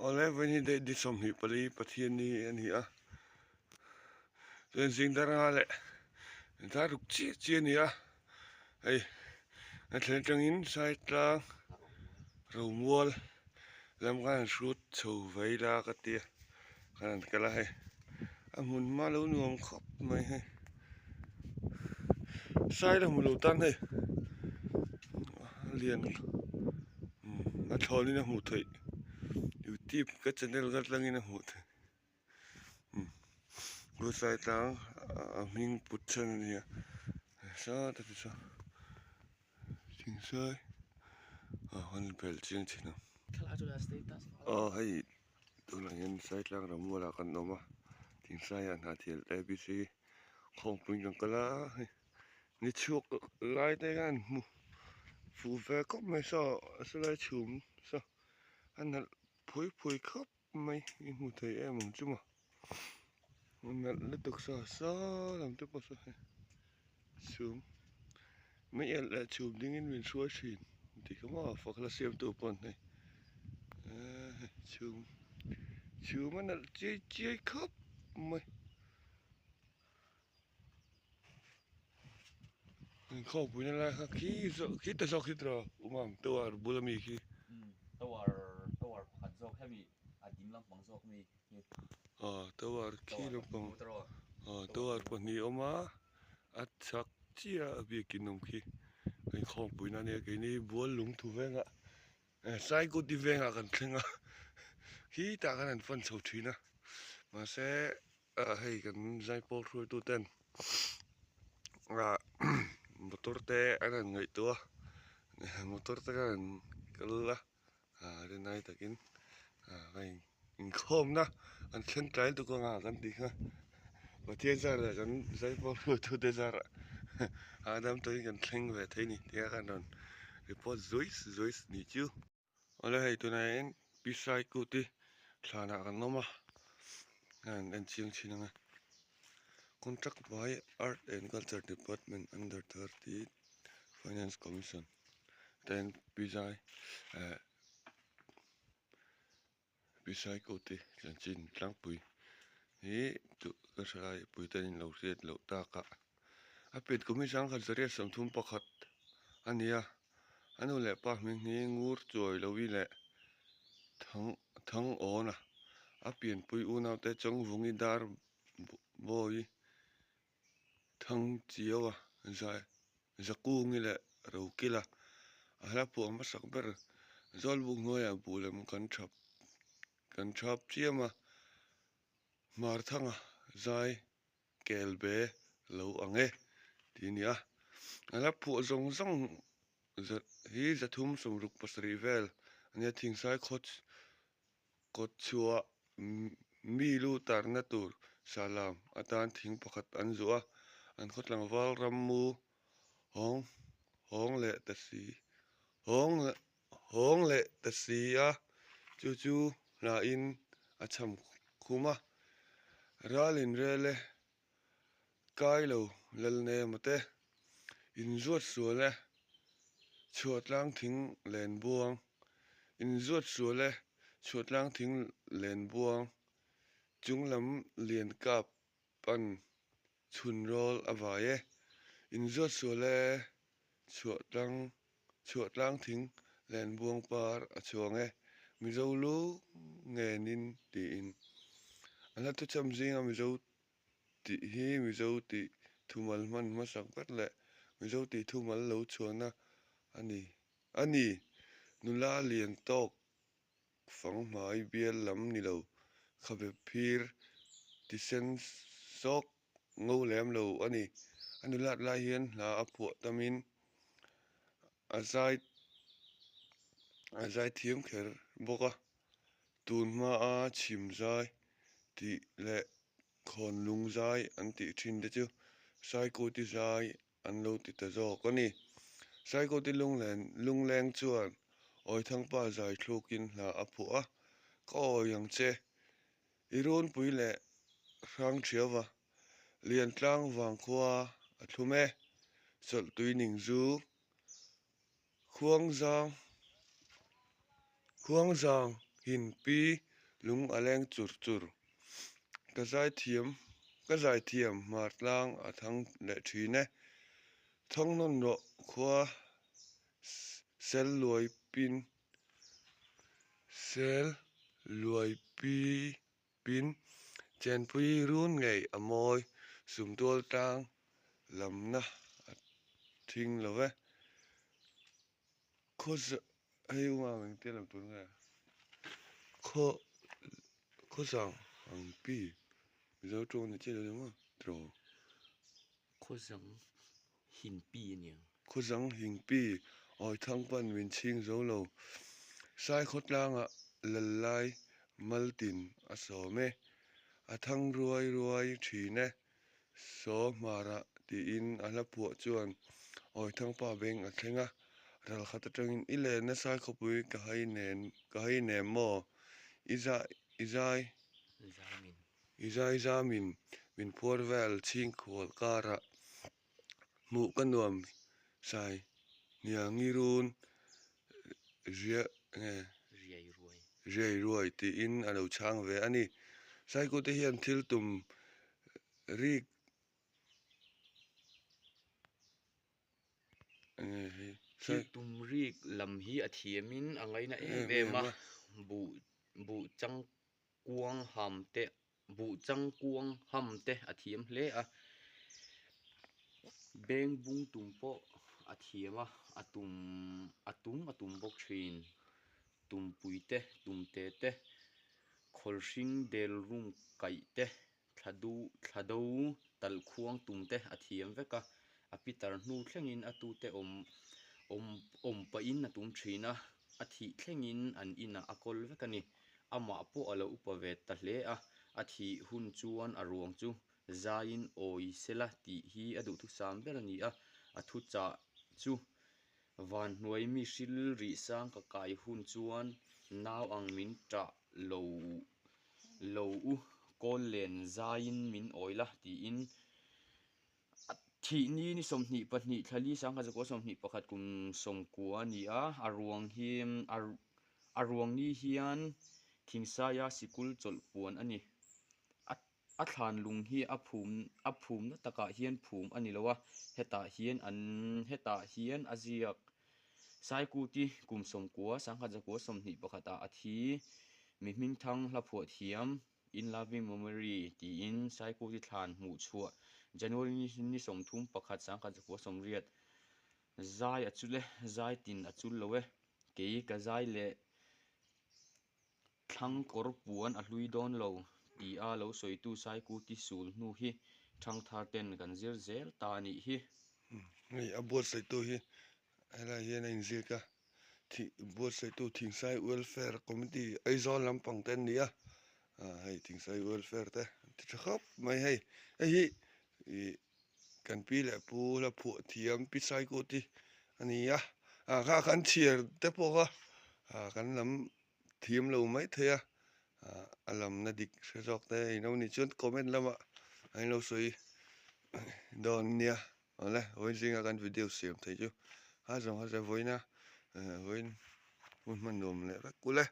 Awle vawiin hi date ni 24 Pathian ni a ni a chuan zing dar nga leh dar ruk chiah chiah a ni a hei a thlen atangin sai tlang romual lam khan an hrut chho vai la ka tia khan an kal a hei a hmun hma lo nuam khawp mai hei sai la hmu lo tan hei a lian a thlawn in a hmuh theih youtube ka channel ka tlangin a hmuh theih Buatsai tlang a hming put chhan a ni a sawtah te chuan thingsai a hawn bel chiang thin ang aw hei tunah hian saitlang rammual ah kan awm a thingsai ah hnahthial abc khawngpui kan kal a hei ni chhuak lai te khan hmu fuh ve khawp mai saw saw lai chhum saw a nalh phui phui khawp. Mai i hmu thei em ang chu maw nalh lutuk sa sa lam te pawh saw hei chhum mai elh leh chhum ding in min hruai thin tih kha maw fak la siam tu pawn hei ehh chhum chhum a nalh chiai chiai khawp mai. Inkhawmpui na lai kha khi zawk khi ta zawk khi tiraw awm ang tower bula mi khi. Tower tower pakhat zawk hemi a ding lampang zawk mi khi. Aw tower khi lampang aw tower pahnih awm a a chhak chiah a biakin awm khi inkhawmpui na ania keini bual lungthu vengah Saikuti vengah kan thleng a khitah khan an fan chho thin a mahse ah hei kan zaipawl hruaitu ten ah motor te an han ngaihtuah a motor te khan an kal a ah rinai takin ah hei inkhawmna an thlen tlai lutuk anga kan tih kha Pathian zarah kan zaipawl hruaitu te zarah hahdam tawhin kan thleng ve thei a ni tia khan rawn report zuai zuai nih chu. Awle hei tunah hian Pi Saikuti thlanah kan awm a an en chiang thin ang e Contract by Art and Culture Department under 30 Finance Commission ten Pi Zai eh Pi Saikuti chanchin tlangpui hi duh ka hre lai puite an inlo hriat loh takah a pian kum hi 1931 a ni a. A nu leh pa hming hi Ngur Chuai Lovi leh Thang Thangawna a pianpui unaute Chawngvungi Dar Bawi Thangchiaua Zai Zakungi leh Rokila a hla phuah hmasak ber Zawlbuk hnuaiah buh lem kan thap kan thap chiam a Hmarthanga Zai Kel be lo ang e tih a ni a, a la phuah zawng zawng hi 367 vel a nia Thingsai khaw kawt chhuah mi lu tarna tur sahlam atan thing pakhat an zuah a, an khaw tlangval rammu hawng hawng leh ta si hawng hawng leh ta si a, chu chu hlain a cham khum a, ral inrel e, kai lo lal nem a te, inzuat sual e, chhuah tlang thing len buang, inzuat sual e, chhuah tlang thing len buang, chung lam lian kap pan chhun rawl a vai e, inzuat sual e, chhuah tlang Chhuah tlang thing len buang par a chhuang e, Mizo lu ngenin tiin. A hla thucham zinga Mizo tih hi Mizo tih thumal hman hmasak ber leh Mizo tih thumal lo chhuahna a ni. A ni, nula lian tawk fanghmai bial lam ni lo, khabe phir tisen sawk ngo lem lo a ni. A nulat lai hian hla a phuah tamin a zai a zai thiam kher bawk a, tun hmaa chhim zai tih leh khawn lung zai an tih thin te chu Saikuti zai an lo ti ta zawk a ni. Saikuti lunglen lungleng chuan Awithangpa zai thlukin hla a phuah a, Ka awi ang che, i runpui leh hrang thiauva, Liantlang vangkhua a thlum e, chawlhtui ning zu, Khuangzang Khuangzang hin pi. Lung a leng chur chur. Ka zaithiam ka zaithiam hmar tlang a thang leh thin e. Thang nawn rawh khua sel luai pin sel luai pi pin chenpui run ngei a mawi sumtual tlang lamna a thing lo ve. Khaw hei u ang engtia lam tur nge khaw khaw zang ang pi mizo tawng ni chiah lo ni maw tiraw. Khaw zang hin pi a niang. Khaw zang hing pi awi thang pan min chhing zo lo sai khaw tlangah lal lai maltin a sawm e a thang ruai ruai thin e. Saw hmarah tiin a hla phuah chuan Awithangpa beng a thleng a, ral khat atangin i len nasa khawpui ka hai nen ka hai nem maw? I zai i zai i zai zamin min phuar vel chhingkhual karah hmuh ka nuam sai hniangi run riah nge riai ruai tiin a lo chhang ve a ni. Saikute hian thil tum rik nge hei Thil tum rik lam hi a thiamin a ngaina em em a, buh buh chang kuang ham te buh chang kuang ham te a thiam hle a, beng bung tum pawh a thiam a, a tum a tum a tum bawk thin, tumpui te tumte te khawlhring del rum kaih te thla duh thla do talh khuang tum te a thiam vek a, a pitar hnu thlengin a tute awm awm awm pahin a tum thin a, a thih thlengin an inah a kawl vek a ni. Amah pawh a lo upa ve ta hle a, a thih hun chuan a ruang chu zaiin awi sela tih hi a duhthusam ber a ni a, a thuchah chu Vanhnuai mi hril rih sang ka kai hun chuan nau ang min tah lo lo u kawl len zaiin min awi la tiin a thih ni ni 22 thlali 1921 kum 90 a ni a, a ruang hi a ruang ni hian Thingsaia sikul chawlh puan a ni. A A thlan lung hi a phum a phumna takah hian phum a ni lo a, hetah hian an hetah hian a ziak Saikuti kum 90 1921 ah a thi mi hmingthang hla phuah thiam In Loving Memory tiin Saikuti thlan hmuh chhuah January ni 31 1980 zai a chul e zai tin a chul lo e kei ka zai leh Thlang kawr puan a hlui dawn lo ti a lo sawitu Saikuti sul hnu hi thangthar ten kan zir zel ta a nih hi. Hei a buatsaihtu hi helai hian a inziak a, buatsaihtu Thingsai Welfare Committee Aizawl lampang te an ni a, hei Thingsai Welfare te an ti tha khawp mai hei, hei hi ih kan pi leh pu la phuah thiam pi Saikuti a ni a, kha kan chhiar te pawh kha kan lam thiam lo mai thei a, a lamna dik hre zawk te eng lo nih chuan comment lamah an lo sawi dawn nia awle vawiin zinga kan video siam thei chu a zawng a za vawiin a vawiin hun hman nuam leh vek kul e.